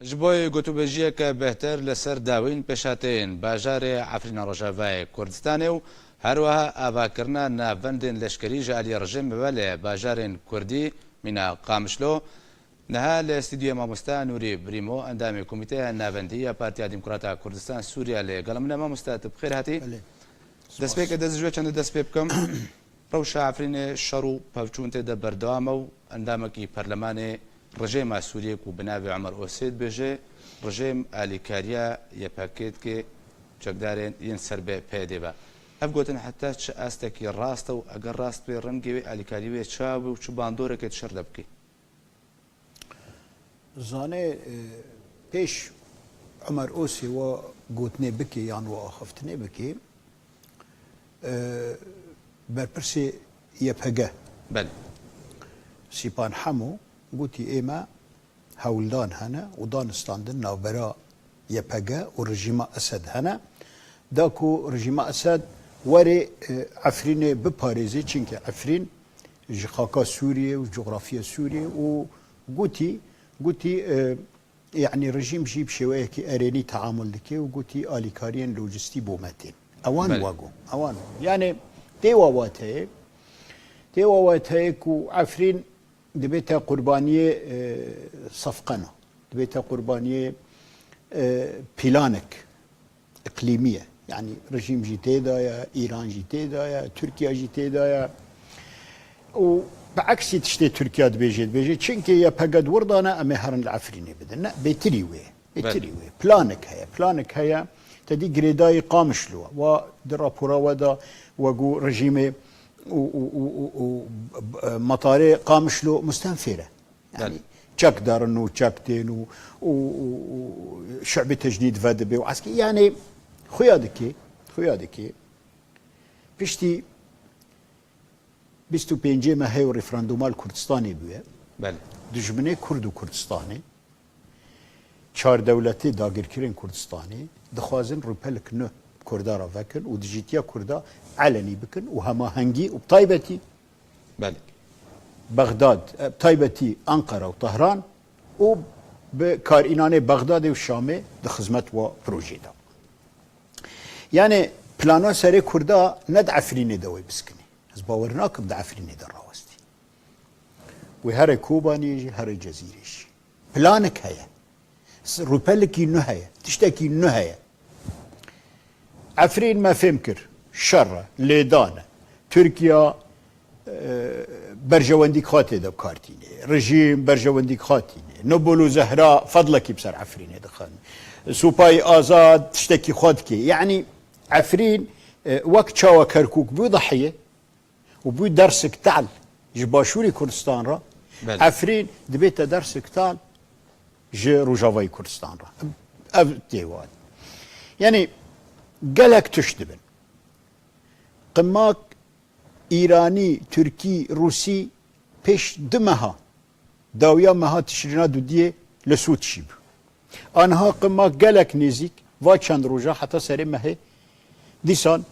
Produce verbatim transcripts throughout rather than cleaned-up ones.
Ji bo gotûbêjiyeke bêhtir li ser dawîn pêşhateyên bajarê Efrîna Rojavayê Kurdistanê û herwiha avakirina navendên leşkerî ji aliyê rejîmê ve li bajarên Kurdî mîna Qamişlo, niha li stûdyoyê mamoste Nûrî Brîmo, endamê Komîteya Navendî ya Partiya Demokrata Kurdistan Sûriye lê gel min e. Mamoste, tu bi xêr hatî. Belê. Destpêkê dest ji wê çendê dest pê bikim. Rewşa Efrînê şer û pevçûn tê de berdewam e û endamekî perlemanê rejêma Sûriyê ku bi navê Omer Osê dibêje, rejêm alîkariya Y P G dike çekdarên yên ser bi P Y D ve. Ev gotin heta çi astekî rast e û eger rast be rengê wê alîkarî wê çawa be û çi bandoreke dişer de bike? Zanê, e, pêş Omer Osê wa gotinê bike yan wa axiftinê bike, e, berpirsê Y P G, Belê. Sîpan Hemo gotî ême hewldan hene û danistandin navbera Y P G û rejîma Esed hene. Da ku rejîma Esed were, e, Efrînê biparêzê, çimkî Efrîn ji xaka Sûriyê û coxrafiya Sûriyê û gotî, gotî, e, yanî rejîm jî bi şêweyekî erênî teamul dike û gotî alîkariyên lojistî bo me tên. Ewan Belê. Wa got, ewan wa got. Yanî tê wa wateyê, tê wa wateyê ku Efrîn dibête qurbaniyê, e, sefqena, dibête qurbaniyê, e, planek iqlîmî ye. Yanî rejîm jî tê de ye, Îran jî tê de ye, Tirkiye jî tê de ye. Û bi eksî tiştê Tirkiye dibêje, dibêje, çimkî Y P G di wir de ne, em ê herin li Efrînê bidin. Ne, bêtirî wê ye. Bêtirî Belê. Wê ye. Planek heye, planek heye. Te dî girêdayî Qamişlo. Wa di rapora we de we got rejîmê û, û, û, û, û, e, metarê Qamişlo mustenfêr e. Yanî Belê. Çek derin û çek tên û, û, û, û şibî tecnîd vedibe û eskî, yanî xuya dike, xuya dike. Piştî bîst û pêncê mehê û referandûma li Kurdistanê bûye. Belê. Dijminê Kurd û Kurdistanê, çar dewletê dagirkirên Kurdistanê dixwazin rûpelik nû Kurda re vekin û dijîtiya Kurda elenî bikin û hemahengî û bi taybetî Belê. Bexdad, e, taybetî Ankara û Tehran û bi karînanê Bexdadê û Şamê di xizmet wa projê de. Yanî plana serê Kurda ne di Efrînê de wê biskinê. Ez bawer nakim di Efrînê de rawestî. Wê here Kobaniyê jî, here Cezîrê jî. Planek heye. S-, rûpelikî nû heye. Tiştekî nû heye. Efrîn me fêm kir. Şer e, lêdan e. Tirkiye, e, berjewendîk xwe tê de bi kar tîne. Rejîm berjewendîk xwe tîne. Nobul û Zehra fedlekî bi ser Efrînê dixin. Supayê Azad tiştekî xwe dike. Yanî Efrîn, e, wek çawa Kerkûk bû dahiyê, û bû dersek tal ji Başûrê Kurdistan re, Belê. Efrîn dibête dersek tal ji Rojavayê Kurdistan re. Ev tê wan. Yanî gelek tişt dibin. Qimak Îranî, Tirkî, Rûsî pêş du meha, dawiya meha Tişrîna dudiyê li Sûtişî bû. Aniha qimak gelek nêzîk, va çend roja heta serê mehê, dîsan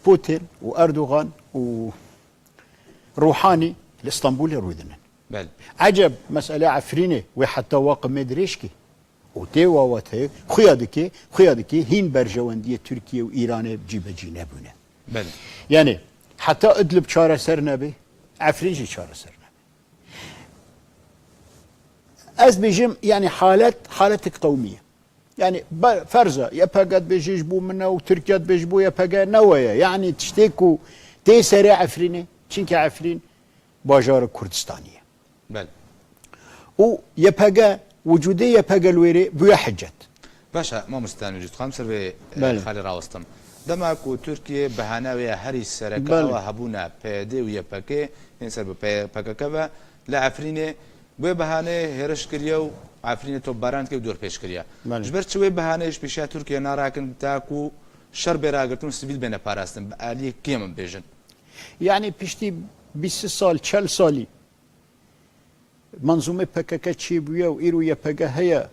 Putin û Erdogan û Ruhanî li Stenbolê rûdinin. Belê. Eceb, mesele Efrînê wê heta wa qimê dirêj kê? Û tê wa wateyê, xuya dike, xuya dike hîn berjewendiyê Tirkiye û Îranê cîbecî nebûne. Belê. Yanî heta Idlib çareser nebe, Efrîn jî çareser nebe. Ez bêjim, yanî halet, haletek qewmî ye. Yanî be-, ferz e, Y P G dibêje ji bo min e û Tirkiye dibêje ji bo Y P G, ne weye. Yanî tiştê ku tê serê Efrînê, çimkî Efrîn bajarek Kurdistanî ye. Belê. Û Y P G, wicûdê Y P G li wêrê bûye hicet. Baş e, mamoste Nûrî, dixwazim ser vê, e, Belê. Xalê rawestim. Dema ku Tirkiye behana wê ya herî sereke Belê. Ewa hebûna P Y D û Y P G, yên ser bi P-, P K K ve, li Efrînê bi wê behaneyê hêriş kiriye û Efrînê topbaran dike û dorpêç kiriye. Belê. Ji ber çi wê behaneyê ji pêşiya Tirkiye narakin ta ku şer bê ragirtin û sivîl bêne parastin, bi aliyê kêm em bêjin? Yanî piştî bîst sal, çel salî Menzûmê P K K çêbûye û îro Y P G heye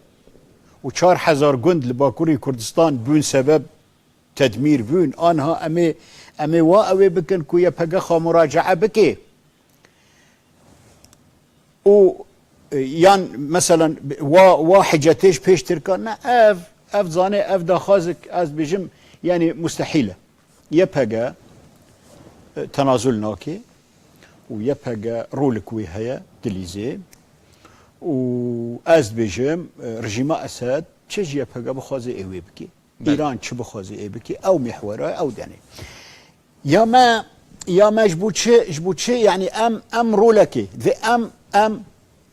û çar hezar gund li Bakurê Kurdistan bûn sebeb tedmîr bûn. Anha em ê, em ê wa ew ê bikin ku Y P G xwe muracae bike û E, yan, meselen, wa, wa hicetê ji pêş Tirkan, ne, ev, ev zanê, ev daxwazek, ez dibêjim, yani, mustehîl e. Y P G, e, tenazul nake û Y P G rolik wê heye, dilîzê. Û ez dibêjim, e, rejîma Esed çi ji Y P G bixwaze ê wê bike. Belê. Îran çi bixwaze ê bike, ew mihwera ew denê. Ya me, ya me ji bo çi, ji bo çi, yani em, em rolekê, divê em, em,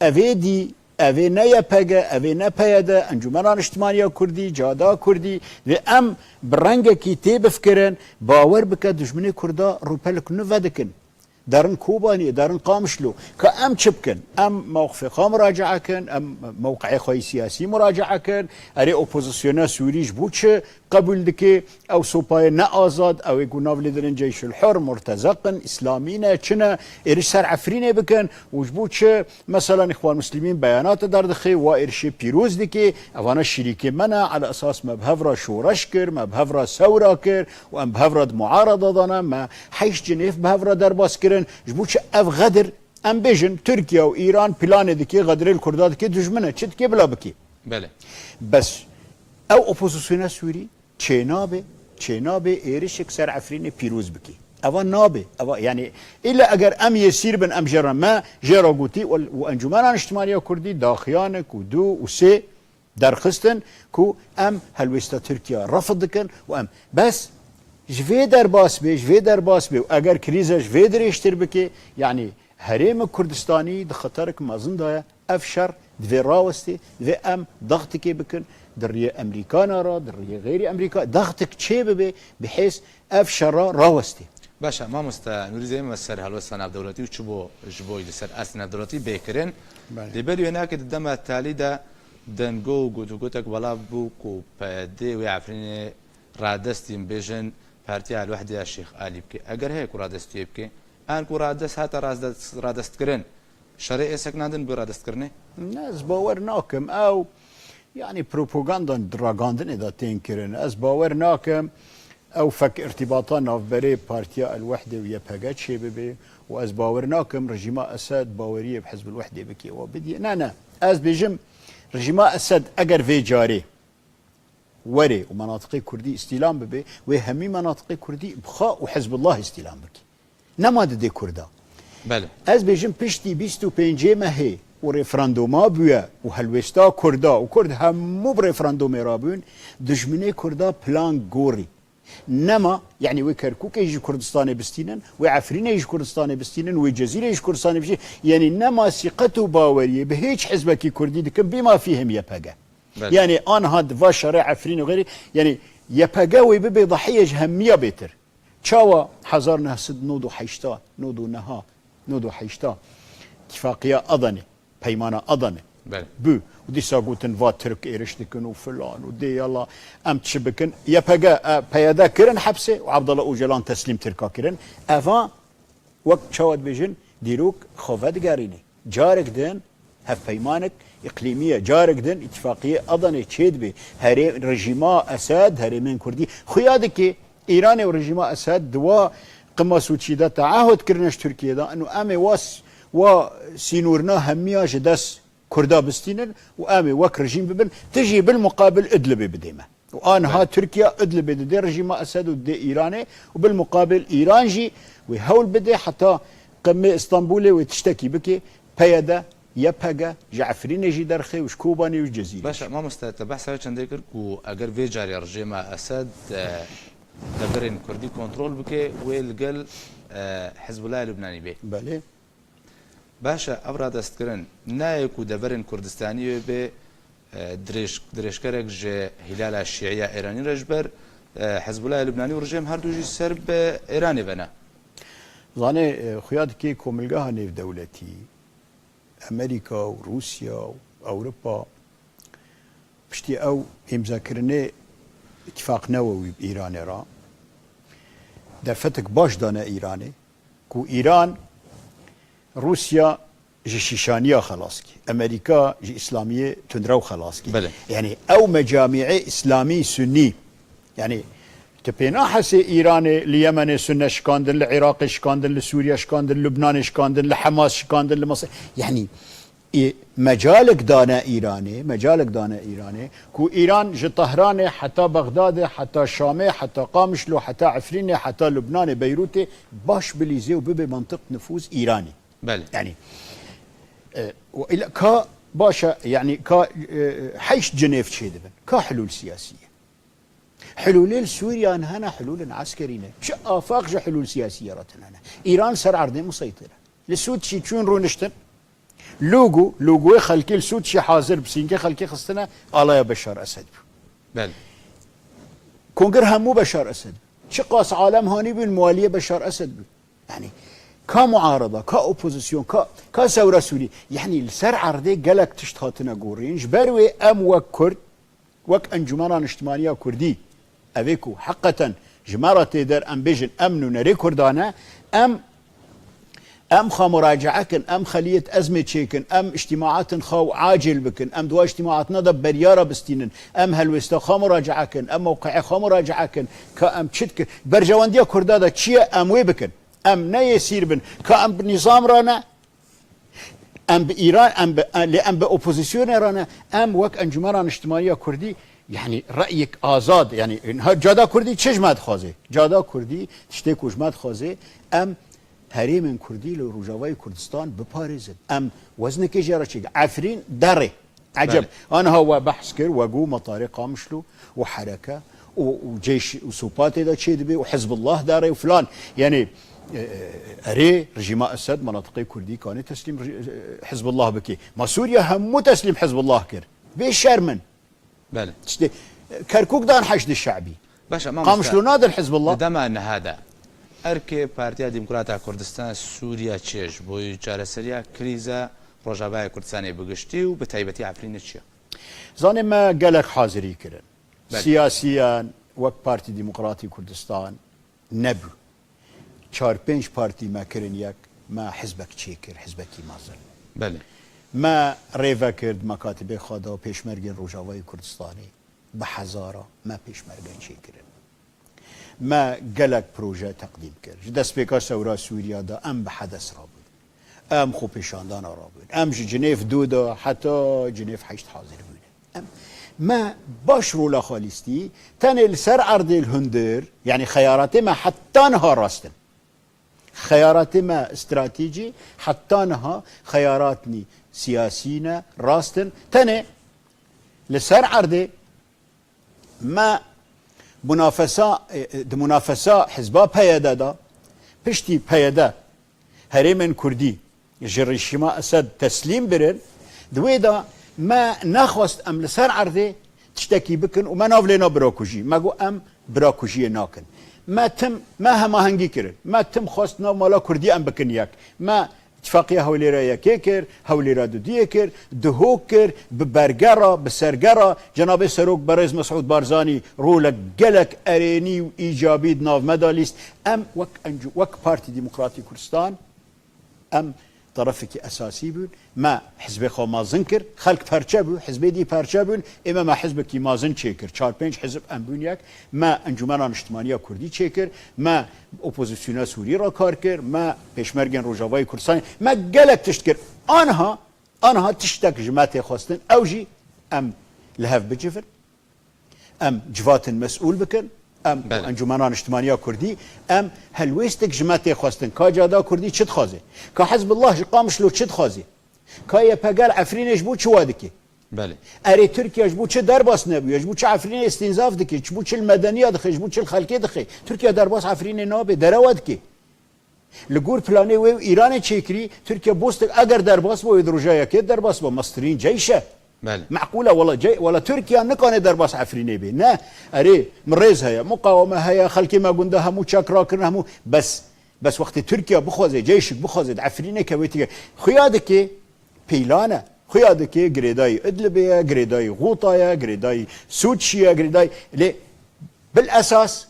evê dî, evê ne Y P G, evê ne P Y D, Encûmena Niştimaniya Kurdî, Cihada Kurdî, divê em bi rengekî tê bifikirin, bawer bike dijminê Kurda rûpelek nû vedikin. Derin Kobaniyê, derin Qamişlo. Ka em çi bikin? Em mewqifê xwe muracae kin, em mewqeyê xwe yî siyasî muracae kin. Erê, opozisyona Sûrî ji bo çi qebûl dike? Ew sopayê ne azad, ew ê ku nav lê dirin Ceyşul Hur, murtezeq in, îslamî ne, çi ne? Êrîş ser Efrînê bikin û ji bo çi, mesela, Îxwan Muslimîn beyanate derdixe, wa êrişê pîroz dike, evana şirîkê me ne, ala esas me bi hev re şoreş kir, me bi hev re sewra kir û em bi hev re di muarada de ne, me heşt cinêv bi hev re derbas kirin. Ji bo çi ev xedir? Em bêjin, Tirkiye û Îran planê dike, xedirê li Kurda dike, dijmin e. Çi dike, bila bike. Belê. Bes ew opozisyona Sûrî çênabe, çênabe êrişek ser Efrînê pîroz bike. Eva nabe. Eva, yani, îlla eger em yê sîr bin, em jê re me, jê re gotî û, û Encûmena Niştimaniya Kurdî daxiyanek û du û sê derxistin ku em helwêsta Tirkiye refid dikin û em, bes ji vê derbas bê, ji vê derbas bê û eger krîze ji vê dirêjtir bike, yani Herêma Kurdistanî di xeterek mezin de ye. Ev şer divê rawestê, divê em daxtikê bikin di riyê Emerîkana re, di riyê xeyrî Emerîka, daxtik çê bibe, bi hêz ev şera rawestê. Baş e, mamoste Nûrî, zême ser helwesta navdewletî û çi bo ji bo li ser astê navdewletî bê kirin. Belê. Lê berî wêneyekê di dema talî de dengo û gotogotek belav bû ku P Y D wê Efrînê radestîn bêjin Partiya El-Wehde ya Şêx Alî bike. Eger heye ku radestî wê bike, an ku radest hate razdest-, radestkirin, şerê ê seknandin bi radestkirinê? Ne, ez bawer nakim. Ew, yani, propaganda di ragandinê de tên kirin. Ez bawer nakim ew fek irtîbata navberê Partiya El-Wehde û Y P G çêbibe û ez bawer nakim rejîma Esed baweriyê bi Hizb el-Wehdê bike û bidî. Ne, ne. Ez bêjim, rejîma Esed eger vê carê were û menatiqê Kurdî îstîlam bibe, wê hemî menatiqê Kurdî bi xwe û Hizbullah îstîlam bike. Nema didê Kurda. Belê. Ez bêjim, piştî bîst û pêncê mehê û referanduma bûye û helwêsta Kurda û Kurd hemû bi referandumê rabûn, dijminê Kurda plan gorî. Nema, yani wê Kerkûkê ji Kurdistanê bistînin, wê Efrînê ji Kurdistanê bistînin, wê Cezîrê ji Kurdistanê bistînin. Yani nema sîqet û baweriyê bi hêç hizbekî Kurdî dikin, bî mafî him Y P G. Belê. Yani anha di va şerê Efrîn û xeyrî, yani Y P G wê bibe dahiyê ji hemiya bêtir. Çawa hezar neh sed nod û heşta, nod û neha, nod û heşta, Tifaqiya Adanê, Peymana Adanê Belê. bû. Û dîsa gotin, va Tirk êriş dikin û filan û dê yala em çi bikin. Y P G, e, P Y D kirin hepsê û Abdullah Ocalan teslîm Tirka kirin. Eva wek çawa dibêjin, dîrok xwe vedigerîne. Carek din hevpeymanek îqlîmî ye, carek din îtifaqiyê Adanê çêdibe. Herê rejîma Esed, herêmên Kurdî xuya dike Îranê û rejîma Esed di wa qima sûçî de teahûd kirine ji Tirkiyê de, û em ê wa s-, wa sînorina hemiya ji dest Kurda bistînin û em ê wek rejîm bibin, tu jî bil muqabil Idlibê bidê me. Û aniha Belê. Tirkiye Idlibê didê rejîma Esed û didê Îranê û bil muqabil Îran jî wê hewl bide heta qimê Îstanbulê wê tiştekî bike, P Y D, Y P G ji Efrînê jî derxê û ji Kobanê û ji Cezîrê Baş e, jî. Mamoste, te behsa çendê kir ku eger vê carê rejîma Esed, e, deverên Kurdî kontrol bike, wê li gel, e, Hizbulahê Lubnanî bê. Belê. Baş e, ev radestkirin nayê ku deverên Kurdistanî wê bê, e, dirêj-, dirêjkerek ji Hîlala Şîiya Êranî re ji ber, e, Hizbulahê Lubnanî û rejîm her du jî ser bi Êranê ve ne. Zanê, e, xuya dike komilgeha nêvdewletî, Amerîka û Rûsya û Ewropa piştî ew îmzakirinê îtifaq newewî bi Îranê re derfetek baş dane Îranê ku Îran Rûsya ji şîşaniya xelas kî, Amerîka ji îslamiyê tundrew xelas kî. Belê. Yani ew mecamîê îslamî sunnî, yani tu pê nahesê Îranê li Yemenê sunne şikandin, li Iraqê şikandin, li Sûriye şikandin, li Lubnanê şikandin, li Hamas şikandin, li Mesir. Yani Ê, mecalek dane Îranê, mecalek dane Îranê, ku Îran ji Tehranê heta Bexdadê, heta Şamê, heta Qamişlo, heta Efrînê, heta Lubnanê, Beyrûtê baş bilîzê û bibe mantiq nifûz Îranê. Belê. Yani, e, û îla ka baş e, yani ka, e, heşt Cinêv çêdibin. Ka hilûl siyasî ye. Hilûlê li Sûriyan hene, hilûlin eskerî ne. Çi afaq ji hilûl siyasî ya re tune ne. Îran ser erdê museytir e. Li Sûd çî çûn rûniştin. Logo, logoyê xelkê li Sûd çî hazir bi sîngê xelkê xistine, alaya Beşar Esed bû. Belê. Kongir hemû Beşar Esed bû. Çiqas alem hanî bûn mualiyê Beşar Esed bû. Yani ka muarada, ka opozisyon, ka, ka sewra Sûrî. Yani li ser erdê gelek tişt hatine gorîn. Ji ber wê em wek Kurd, wek Encûmena Niştimaniya Kurdî, evê ku heqeten ji me re tê der, em bêjin, em nûnerê Kurdan e, em, em xwe muracae kin, em xeliyet ezmê çêkin, em îctîmaatên xwe acil bikin, em di wan îctîmaatna de beriyara bistînin, em helwêsta xwe muracae kin, em mewqeê xwe muracae kin, ka em çi dikin. Berjewendiya Kurda de çi ye, em wê bikin. Em ne yê sîr bin, ka em bi nîzam re ne, em bi Îran, em bi, lê em bi opozisyonê re ne, em wek Encûmena Niştimaniya Kurdî, yani reyek azad, yani ha, cada Kurdî çi ji me dixwaze? Cada Kurdî tiştê ku ji me dixwaze, em herêmên Kurdî li Rojavayê Kurdistan biparêzin. Em weznikê jê re çêkin. Efrîn derê. Eceb. Belê. Aniha we behs kir, we got metarê Qamişlo û hereke û, û ceyş û sopa tê de çêdibe û Hizbullah derê û filan. Yani, e, e, erê, rejîma Esed menatiqê Kurdî kanê teslîm re-, e, Hizbullah bike. Ma Sûriye hemû teslîm Hizbullah kir. Bê şerm in. Belê. İşte, e, Kerkûk dan Heşdî Şe'bî. Baş e, mamoste, Qamişlo nadin Hizbullah. Di dema niha de erkê Partiya Demokrata Kurdistan Sûriya çi ye ji bo çareseriya krîza Rojavayê Kurdistanê bi giştî û bi taybetî Efrînê çi ye? Zanê me gelek hazirî kirin. Belê. Siyasiyan wek Partî Demokratî Kurdistan nebû. Çar pênc partî me kirin yek, me hizbek çêkir, hizbekî mezin. Belê. Me rê vekir, di mekatibê xwe de pêşmergên Rojavayê Kurdistanê bi hezara me pêşmerge çêkirin. Me gelek proje teqdîm kir. Ji destpêka sewra Sûriya de em bi Hedes rabûn. Em xwepêşandana rabûn. Em ji Cinêv du de heta Cinêv heşt hazir bûne. Em, me baş rola xwe lîstî, tenê li ser erdê li hundir, yani xeyaratê me heta niha rast in. Xeyaratê me stratejî heta niha xeyaratnî siyasî ne, rast in. Tenê li ser erdê me munafesa, e, e, di munafesa hizba P Y D de, piştî P Y D herêmên Kurdî ji rejîma Esed teslîm birin, di wê de me nexwest em li ser erdê tiştekî bikin û me nav lêna birakujî. Me got, em birakujiyê nakin. Me tim, me hemahengî kirin. Me tim xwest nav mala Kurdî em bikin yek. Me Îtîfaqiya Hewlêra Yekê kir, Hewlêra Dudiyê kir, Duhok kir, bi berge re, bi serge re, Cenabê Serok Berêz Mesûd Barzanî rolek gelek erênî û îcabî di nav me de lîst. Em wek encû-, wek Partî Demokratî Kurdistan, em terefekî esasî bûn. Me hizbê xwe mezin kir, xelk perçe bû, hizbê dî perçe bûn, ê me, me hizbekî mezin çêkir. Çar pênc hizb em bûn yek. Me Encûmena Niştimaniya Kurdî çêkir, me opozisyona Sûrî re kar kir, me pêşmergên Rojavayê Kurdistanê, me gelek tişt kir. Aniha, aniha tiştek ji me tê xwestin, ew jî em li hev bicivin, em civatên mesûl bikin, em Belê. Encûmena Niştimaniya Kurdî, em helwêstek ji me tê xwestin. Ka Cada Kurdî çi dixwaze? Ka Hizbullah ji Qamişlo çi dixwaze? Ka Y P G li Efrînê ji bo çi wa dike? Belê. Erê, Tirkiye ji bo çi derbas nebûye? Ji bo çi Efrînê îstînzaf dike? Ji bo çi li medeniya dixe? Ji bo çi li xelkê dixe? Tirkiye derbas Efrînê nabe, derewa dike. Li gor planê wê û Îranê çêkirî, Tirkiye bostek eger derbas bo, wê di roja yekê derbas bo. Mestirîn ceyş e. Belê. Meqûl e, wela cey-, wela Tirkiye nikane derbas Efrînê bê. Ne. Erê, min rêz heye, muqaweme heye, xelkê me gund e, hemû çek rakirin, hemû. Bes, bes wextê Tirkiye bixwaze, ceyşik bixwaze, di Efrînê keve tike. Xuya dike, pîlan e. Xuya dike, girêdayî Idlibê ye, girêdayî Xûta ye, girêdayî Sûçî ye, girêdayî, lê bil esas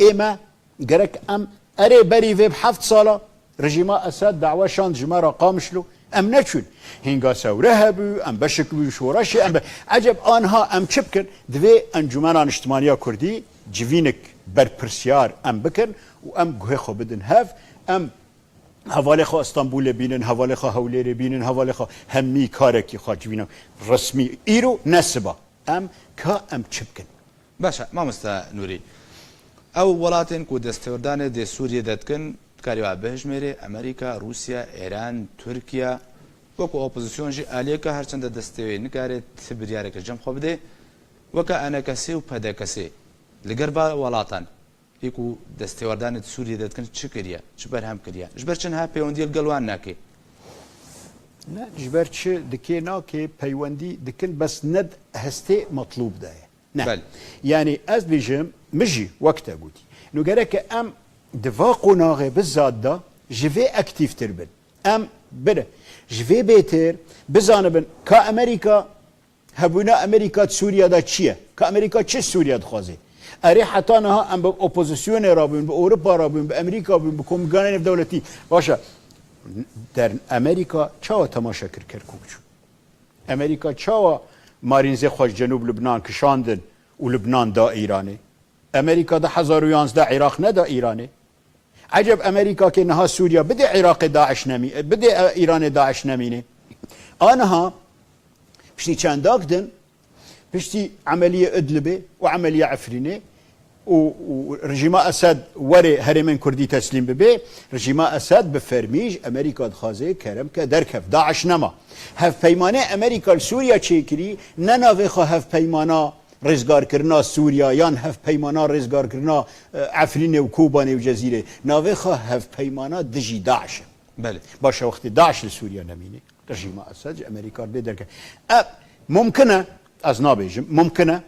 ê me gerek em erê berî vê bi heft sala rejîma Esed dawa şand ji me re Qamişlo, em neçûn. Hînga sewre hebû, em beşik bûn şoreşê, em be-, eceb aniha em çi bikin? Divê Encûmena Niştimaniya Kurdî civînik berpirsiyar em bikin û em guhê xwe bidin hev, em Hevalê xwe Stenbolê bînin, hevalê xwe Hewlêrê bînin, hevalê xwe hemî karekî xwe civîna resmî îro ne siba. Em ka em çi bikin? Baş e, mamosta Nûrî. Ew welatên ku destêwerdanê dê Sûriyê de dikin, dikarî wa bihijmêrê, Amerîka, Rûsya, Îran, Tirkiye, wekî opozîsyon jî aliyeke her çende destê wê nikare ti biryareke cem xwe bide, weke ENKSê û PDKSê. Li gel va welatan, ê ku destêwerdanê di Sûriyê de dikin, çi kiriye, çi berhem kiriye? Ji ber çi niha peywendiyê li gel wan nake? Ne, ji ber çi dikê nake, peywendî dikin, bes ne di hestê metlûb de ye. Ne. Belê. Yanî ez dibêjim, min jî wek te gotî. Nû gereke em di va qonaxê bizat de ji vê aktîftir bin. Em bire. Ji vê bêtir bizanibin ka Amerîka, hebûna Amerîka di Sûriya de çi ye? Ka Amerîka çi Sûriya dixwaze? Erê heta niha em bi opozisyonê re bûn, bi Ewropa re bûn, bi Amerîka bûn, bi komîganên nêvdewletî. Baş e, der Amerîka çawa temaşe kir Kerkûk çû? Amerîka çawa marînzê xwe ji Cenûb Lubnan kişandin û Lubnan da Îranê? Amerîka du hezar û yanzdeh Iraq neda Îranê. Eceb Amerîka kê niha Sûriya bidê Iraqê DAIŞ nemî-, bidê, e, Îranê DAIŞ nemînê. Aniha piştî çendak din, piştî emeliyê Idlibê û emeliyê Efrînê û, û rejîma Esed werê herêmên Kurdî teslîm bibe, rejîma Esed bi fermî ji Amerîka dixwaze kerem ke derkev. DAIŞ nema. Hevpeymanê Amerîka li Sûriya çêkirî ne navê xwe hevpeymana rêzgarkirina Sûriya yan hevpeymana rêzgarkirina, e, Efrînê û Kobanê û Cezîrê. Navê xwe hevpeymana dijî DAIŞ e. Belê. Baş e, wextê DAIŞ li Sûriya nemîne, rejîma Esed ji Amerîka re bê derkev. E, mumkin e, ez nabêjim, mumkin e.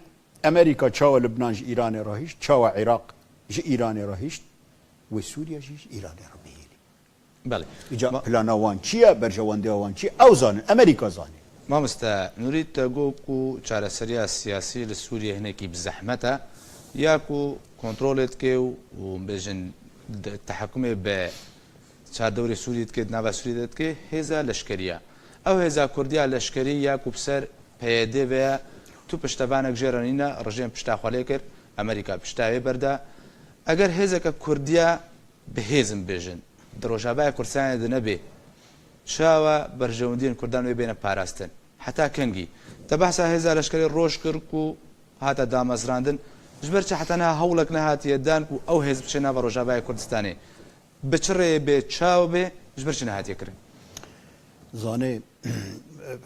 Amerîka çawa Lubnan ji Îranê re hişt, çawa Iraq ji Îranê re hişt, wê Sûriya jî ji Îranê re bihêlî. Belê. Îca Ma- plana wan çi ye, berjewendiya wan çi ye? Ew zanin, Amerîka zanî. Mamoste Nûrî, te got ku çareseriya siyasî li Sûriyê hinekî bi zehmet e, ya ku kontrolê dike û, û bêjin de-, tehekumê bi çardewrê Sûriyê dike, di nava Sûriyê de dike, hêza leşkerî ye. Ew hêza Kurdiya leşkerî ya ku bi ser P Y D ve ye, tu piştevanek jê re nîne, rejîm pişta xwe lê kir, Amerîka pişta wê berda. Eger hêzeke Kurdiya bi hêzin bêjin, di Rojavayê Kurdistanê de nebe, çawa berjewendiyên Kurdan wê bêne parastin? Heta kengî? Te behsa hêza leşkerê roj kir ku hate damezrandin. Ji ber çi heta niha hewlek nehatiye dan ku ew hêz biçe nava Rojavayê Kurdistanê? Bi çi rêyê bê, çawa bê, ji ber çi nehatiye kirin? Zanê,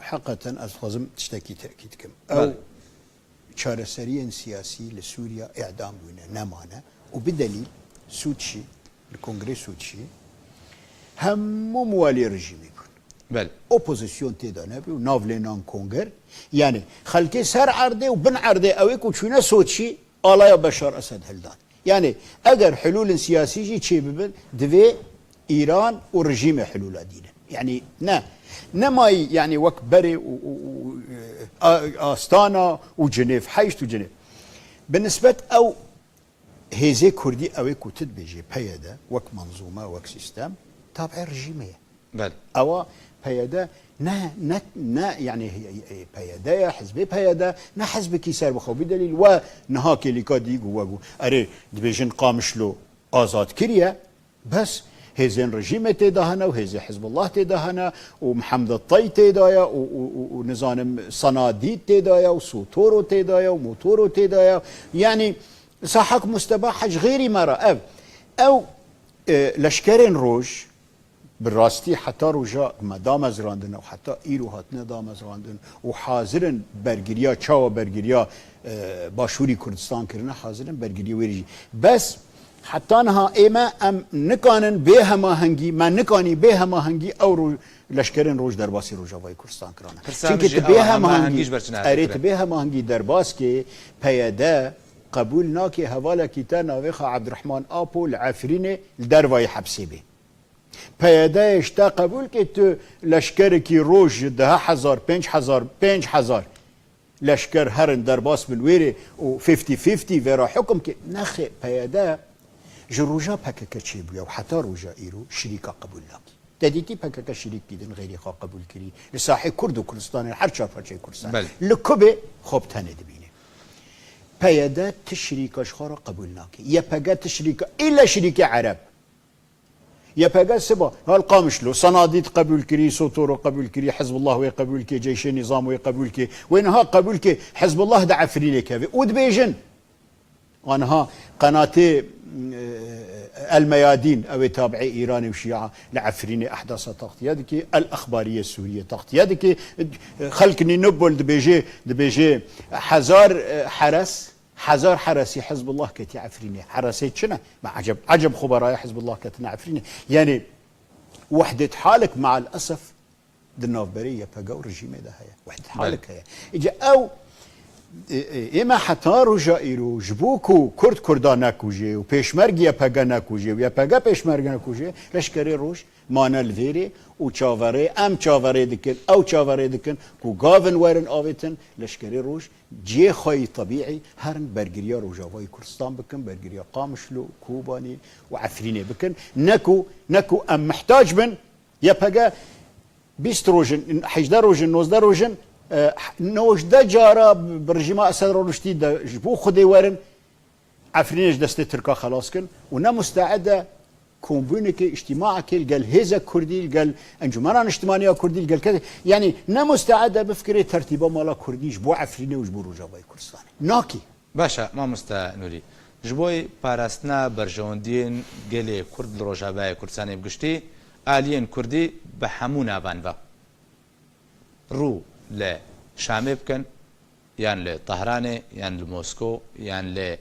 heqeten ez dixwazim tiştekî tekîd kim. Ew Belê. çareseriyên siyasî li Sûriya îdam bûne, nemane û bi delîl Sûçî, li Kongrê Sûçî hemû muwalî rejîmê bûn. Belê. Opozîsyon tê de nebû, navlênan konger. Yanî xelkê ser erdê û bin erdê ew ê ku çûne Soçî alaya Beşar Esed hildan. Yanî eger hilûlên siyasî jî çêbibin, divê Îran û rejîmê hilûla dînin. Yanî ne, nemayî yanî wek berê û, û, û, e, a-, Astana û Cinêv, heşt û Cinêv. Bi nisbet ew hêzê Kurdî, ew ê ku tu dibêjê P Y D, wek menzûme, wek sîstem, tabiê rejîmê ye. Belê. Ewa P Y D ne, ne, ne, yanî, e, e, P Y D ye, hizbê P Y D ne hizbekî serbixwe. Bi delîl we niha kêlîka dî û we got, erê, dibêjin Qamişlo azad kiriye, bes hêzên rejîmê tê de hene û hêzê Hizbullah tê de hene û Mihemed Tey tê de ye û, û, û, û nizanim Sanadîd tê de ye û Sotoro tê de ye û Motoro tê de ye. Yanî Sahak Musteba Hec xêrî me re ev. Ew, e, leşkerên roj, bi rastî heta roja me damezrandin û heta îro hatine damezrandin û hazir in bergiriya, çawa bergiriya, e, Başûrî Kurdistan kirine, hazir in bergiriyê wê jî. Bes heta niha ê me em nikanin bê hemahengî, me nikanî bê hemahengî ew ro-, leşkerên roj derbasî Rojavayê Kurdistan kirane. Pirsa Çimkî min jî tu bê ew hemahengî, hemahengî ji ber çi nehatiye erê kirin? Tu bê hemahengî derbas kê, P Y D qebûl nake hevalekî te navê xwe Abdurrahman Apo li Efrînê li dervayî hepsê bê. P Y D'yê ji te qebûl ke tu leşkerekî roj ji deh hezar, pênc hezar, pênc hezar leşker herin derbas bin wêrê û fifty fifty vêra hukm ke. Nexê, P Y D ji roja P K K çêbûye û heta roja îro şirîka qebûl nake. Te dîtî P K K şirîkî din xêrî xwe qebûl kirî. Li sahê Kurd û Kurdistanê her çar parçeyê Kurdistan. Belê. Li ku bê xwe bi tenê dibîne. P Y D ti şirîka ji xwe re qebûl nake. Y P G ti şirîka, îlle şirîkê Ereb. Y P G siba, hal Qamişlo, Sanadîd qebûl kirî, Sotoro qebûl kirî, Hizbullah wê qebûl kê, Ceyşê Nîzam wê qebûl kê, wê niha qebûl kê Hizbullah di Efrînê keve. Û dibêjin, anha qenatê, e, El Meyadîn, ew ê tabi'ê Îranê û Şîa, li Efrînê ehdasa taxtiye dike, El Exbariye Sûriye taxtiye dike, xelk Nînubol dibêje, dibêje hezar, e, heres, hezar heresî Hizbullah ketî Efrînê. Heresê çi ne? Me eceb, eceb xwe beraya Hizbullah ketine Efrînê. Yani, wehdêt halik me'al esef di navberê Y P G û rejîmê de heye. Wehdêt halik heye. Îca ew, e, e, ê me heta roja îro, ji bo ku Kurd Kurda nekuje û Pêşmerg Y P G nekuje û Y P G Pêşmerg nekuje, leşkerê roj mane li vêrê û çaverê, em çaverê dikin, ew çaverê dikin ku gavin werin avêtin, leşkerê roj cihê xwe yî tebîî herin bergiriya Rojavayê Kurdistan bikin, bergiriya Qamişlo, Kobanê û Efrînê bikin. Ne ku, ne ku em mihtac bin, Y P G bîst roj in, hejdeh roj in, nozdeh roj in, e, nojdeh cara bi rejîma Esed re rûniştî de ji bo Xwedê werin, Efrînê ji destê Tirka xelas kin û ne musteed e kombûnekê, îctîmaekê li gel hêzek Kurdî, li gel Encûmena Niştimaniya Kurdî, li gel kesê, yanî ne musteed e bifikirê tertîba mala Kurdî ji bo Efrînê û ji bo Rojavayê Kurdistanê. Nakê. Baş e, mamoste Nûrî. Ji bo parastina berjewendiyên gelê Kurd li Rojavayê Kurdistanê bi giştî, aliyên Kurdî bi hemû navan ve rû li Şamê bikin, yan li Tehranê, yan li Mosko, yan li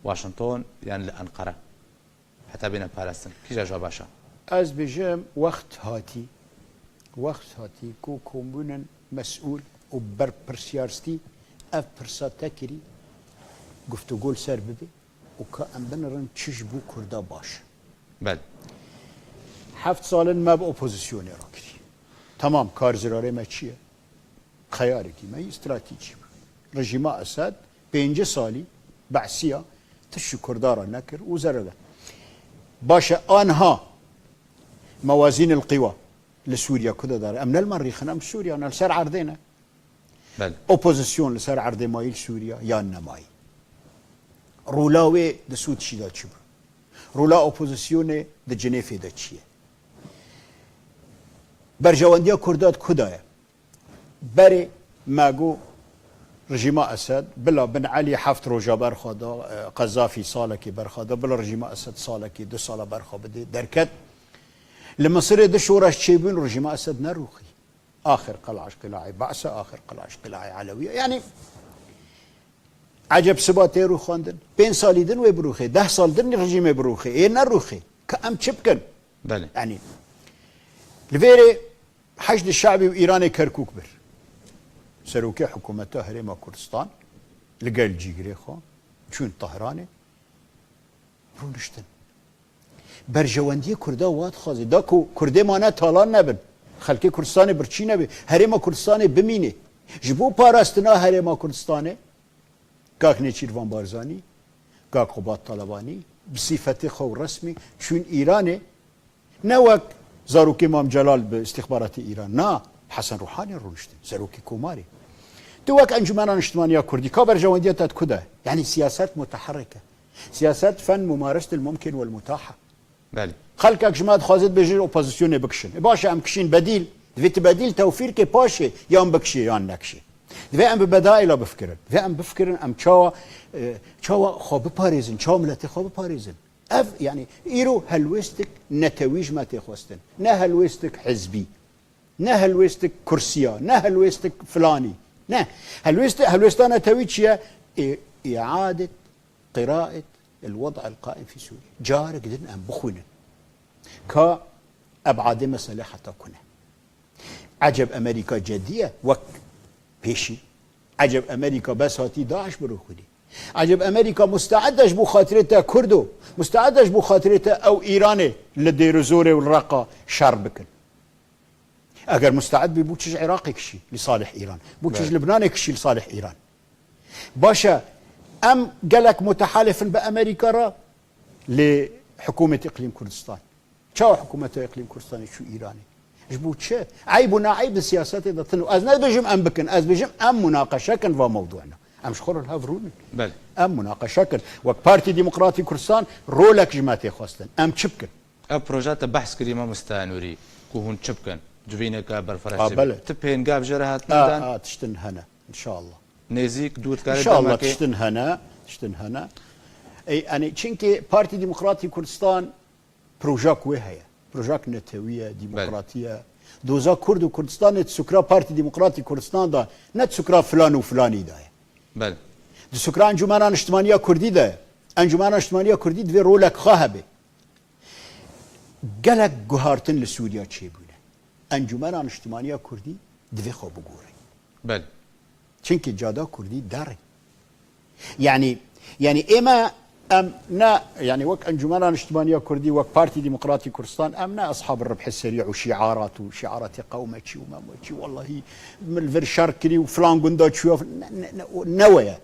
Washington, yan li Enqere. Heta bêne parastin. Kîja ji we baş e? Ez bêjim, wext hatî. Wext hatî ku kombûnên mesûl û berpirsiyarstî ev pirsa te kirî, guftûgo li ser bibe û ka em binirin çi ji bo Kurda baş e. Belê. Heft sal in me bi opozisyonê re kirî. Temam, karzirarê me çi ye? Xeyarekî me yî stratejî bû. Rejîma Esed pêncî salî behsiya tişt ji Kurda re nekir û zerre de. Baş e, anha mewazîn el qiwa li Sûriye ku de dare. Em ne li merrî xin, em li Sûriye ne, li ser erdê ne. Belê. Opozisyon li ser erdê mayî li Sûriye yan nemayî. Rola wê di Sûdşî de çi bû? Rola opozisyonê di Cinêfê de çi ye? Berjewendiya Kurda di ku de ye? Berê me got rejîma Esed, bila Bin Elî heft roja berxwe da, e, Qezafî salekê berxwe da, bila rejîma Esed salekê, du sala berxwe bide, derket. Li Misirê du şoreş çêbûn, rejîma Esed nerûxî. Axir qelaş qila'ê Ba'se, axir qelaş qila'ê Elewî. Yanî, eceb siba tê rûxandin? Pênc salî din wê birûxê, deh sal din rejîmê birûxê, ê nerûxê. Ka em çi bikin? Belê. Yanî, li vêrê Heşdê Şe'bî û Îranê Kerkûk bir. Serokê hikûmeta Herêma Kurdistan li gel cîgirê xwe çûn Tehranê, rûniştin. Berjewendiyê Kurda wa dixwaze. Da ku Kurdê mane talan nebin. Xelkê Kurdistanê birçî nebe. Herêma Kurdistanê bimîne. Ji bo parastina Herêma Kurdistanê, Kak Nêçîrvan Barzanî, Kak Qubat Talebanî, bi sîfetê xwe û resmî çûn Îranê. Ne wek zarokê Mam Celal bi îstîxbaratê Îran. Na, Hesen Ruhanî rûniştin, serokê Komarê. Tu wek Encûmena Niştimaniya Kurdî, ka berjewendiya te di ku de? Yanî siyaset muteherrik e. Siyaset fen mumarestil mumkin wel mutaha. Belê. Xelkek ji me dixwaze dibêje opozisyonê bikişin. E, baş e, em kişîn bedîl. Divê tu bedîl tewfîr ke paşê yan bikişê yan nekişê. Divê em bi bedaîla bifikirin. Divê em bifikirin em çawa, e, çawa xwe biparêzin, çawa miletê xwe biparêzin. Ev, yanî, îro helwêstik netewî ji me tê xwestin. Ne helwêstik hizbî. Ne helwêstik kursiya, ne helwêstik filanî. Ne. Helwêst-, helwêsta netewî çi ye? Ê-, îadet qiraet el-wed'el qaim fî Sûriye. Carek din em bixwînin. Ka ebadê mesele heta ku ne? Eceb Amerîka cedî ye wek pêşî? Eceb Amerîka bes hatî DAIŞ birûxînî? Eceb Amerîka musteed e ji bo xatirê te Kurdo, musteed e ji bo xatirê te ew Îranê li Dêrizorê û li Reqa şer bikin? Eger musteed bî, bû çi ji Iraqê kişî li salih Îran? Bû çi ji Libnanê kişî li salih Îran? Baş e, em gelek mutehalif in bi Amerîka re, lê hikûmetê Îqlîm Kurdistan. Çawa hikûmeta Îqlîm Kurdistanê çû Îranê? Ji bo çi? Eyb û naeyb di siyasetê de tune. Ez nebêjim em bikin, ez bêjim em munaqeşe kin va mewdûna. Em ji xwe re li hev rûnin. Belê. Em munaqeşe kin. Wek Partî Demokratî Kurdistan rolek ji me tê xwestin. Em çi bikin? Ev proje te behs kirî, mamoste Nûrî, ku hûn çi bikin? Civîneke berfirehsî. A, belê. Ti pêngav jê re hatine A, dan? A, tiştin hene, inşallah. Nêzîk, dûr dikare İnşallah demekê? Tiştin hene, tiştin hene. Ey, yani, çünkü Parti Demokratî Kurdistan projak wê heye. Projak netewî ye, Belê. Demokratî ye. Doza Kurd û Kurdistanê di sukra Parti Demokratî Kurdistan de, ne di sukra filan û filanî de ye. Belê. Di sukra Encûmena Niştimaniya Kurdî de ye. Encûmena Niştimaniya Kurdî divê rolek xwe hebe. Gelek guhartin li Sûriya çêbûne. Encûmena Niştimaniya Kurdî divê xwe bigore. Belê. Çimkî cada Kurdî der e. Yani, yani ême em ne, yani wek Encûmena Niştimaniya Kurdî, wek Partî Demokratî Kurdistan, em ne eshab ribhê serî û şiarat û şiaratê qewmeçî û memweçî, wellahî min li vir şer kirî û filan gunda çûya, ne, ne, ne, ne we ye.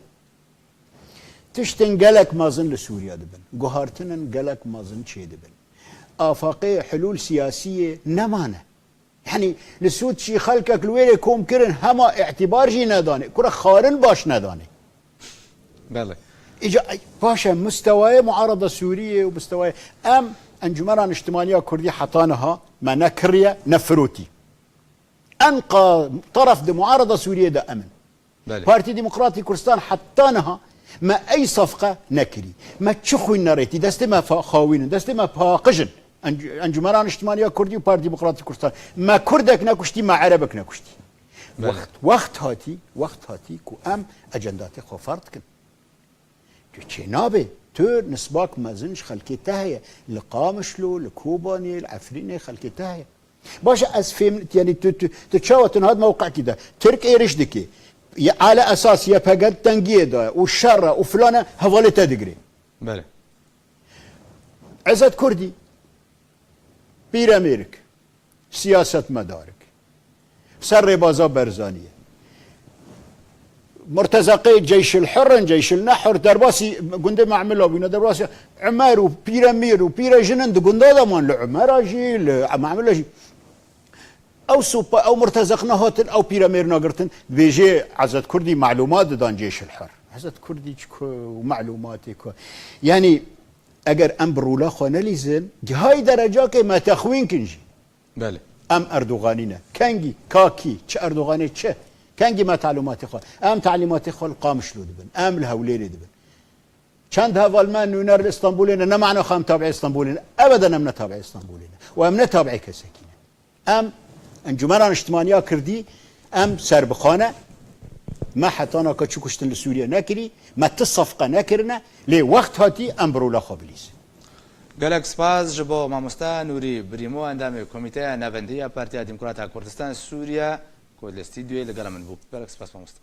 Tiştên gelek mezin li Sûriye dibin. Guhartinên gelek mezin çêdibin. Afaqê hulûl siyasiyê nemane. Yani li Sûd çî xelkek li wêrê kom kirin, hema îtibar jî nedanê. Kura xwarin baş nedanê. Belê. Îca, paşe mustewayê muarada Sûriyê û mustewayê em Encûmena Niştimaniya Kurdî heta niha me ne kiriye, ne firotî. Enqa teref di muarada Sûriyê de em in. Belê. Partî Demokratî Kurdistan heta niha me ey safqe nekirî. Me çi xwîn nerêtî. Destê me fa-, xawîn in, destê me paqij in. Enc-, Encûmena Niştimaniya Kurdî û Partî Demokratî Kurdistan. Me Kurdek nekuştî, me Erebek nekuştî. Belê. Wext, wext hatî, wext hatî ku em ecendatê xwe ferz dikin. Tu çênabê. Tu nisbak mezin ji xelkê te heye. Li Qamişlo, li Kobanê, li Efrînê xelkê te heye. Baş e, ez fêm, yani tu, tu, tu çawa tu niha di mewqekî de Tirk êriş dike. Ye, ala esas Y P G di tengiyê de û şer e û filan e, hevalê te digire. Belê. Ezet Kurdî, pîremêrik, siyasetmedarik, ser rêbaza Berzanî ye. Murtezeqê Ceyşil Hurr in, Ceyşil Nehur, derbasî gundê Memila bûne, derbasî Umer û pîremîr û pîrejin in, di gunda de man, li Umera jî, li Memila jî. Ew supa, ew murtezeqna hatin, ew pîremêrna girtin, dibêjê Ezet Kurdî melûmat didan Ceyşil Hurr. Ezet Kurdî çi ku û melûmatê ku. Yani, eger em bi rûla xwe nelîzin, gihayî derecakê me texwîn kin jî. Belê. Em Erdoganî ne. Kengî, ka kî, çi Erdoganê çi? Kengî me talîmatê xwe? Em talîmatê xwe li Qamişlo dibin. Em li Hewlêrê dibin. Çend heval me nûner li Stenbolê ne, ne mana xwe em tabiê Stenbolê ne. Ebeden em ne tabiê Stenbolê ne. Û em ne tabiê kesekî ne. Em Encûmena Niştimaniya Kirdî, em serbixwe ne. Me heta naka çi kuştin li Sûriye nekirî. Me ti sefqe nekirine. Lê wext hatî em bi rûla xwe bilîzin. Gelek spas ji bo mamoste Nûrî Birîmo, endamê Komîteya Navendî ya Partiya Demokrata Kurdistan Sûriye, ku li stûdyoyê li gela min bû. Gelek spas mamoste.